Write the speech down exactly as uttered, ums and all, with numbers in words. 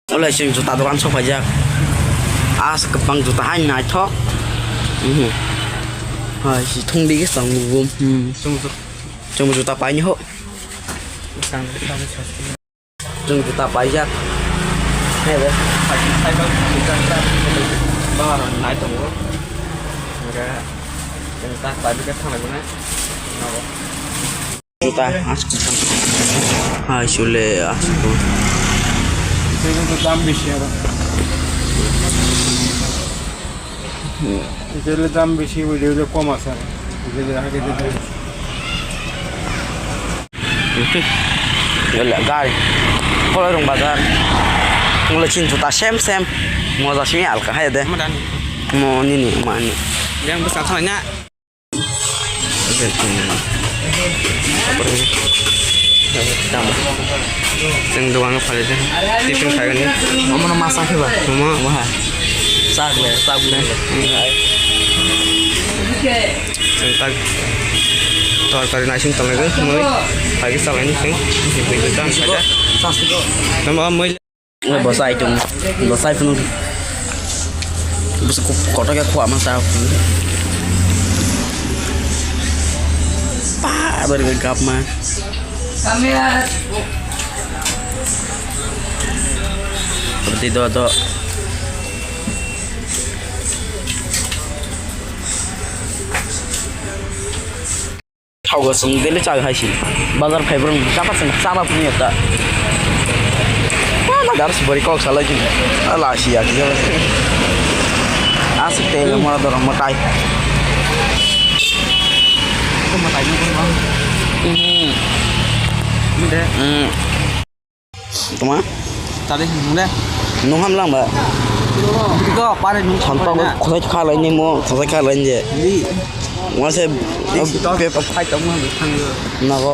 Wala chwng juta dogan sok paijak. As kwbang juta hai naithok. Mhm. Hai si thung digi tong nugo. Hmm. Chwng ju-, chwng juta paini ho. Chwng juta paijak. Hai be. Bahar nai tongo. Enggak. Chwng ta paijak thanglai bwnai. Juta, asuk. Hai, sule, asuk. Ito yung dam bisi aro. Ito yung dam bisi, video yung koma sa. Ito yung hake dito. Gari. Koloi rong bazar. Mula chin juta sem sem. Moja simi alka hai de. Mo nini, mani. Yang besar sana. Chwng dogan o phalai de. Tiffin khaigani. Omo no masa khe ba? Omo. Omo ha. Chak le, chak le. Chwng tak torkari naising tonglai de. Moi phai khe chalai ni chwng. Chas ko. Tamo moi Bosai tung, bosai phunuk. Bosai kotor ke kuat masa. Pa, beri gap ma. Berarti do do. Thaugo chwng daily chai hai si. Bazar phai borok chapa chwng chapa phunuk ta. Wala gar si bori kok salai chwng. Ala si ya. Asuk te mora dorong matai. Ko matai no ko. Hmm. Mide. Hmm. Tuma? Tadi mule. Nung ham lang ba? Ito, pare nung Sampa ko khosai kha lai ni mo, khosai kha lai je. Di. Mo se di si to pe pa phai tong mo thang yo. Nago.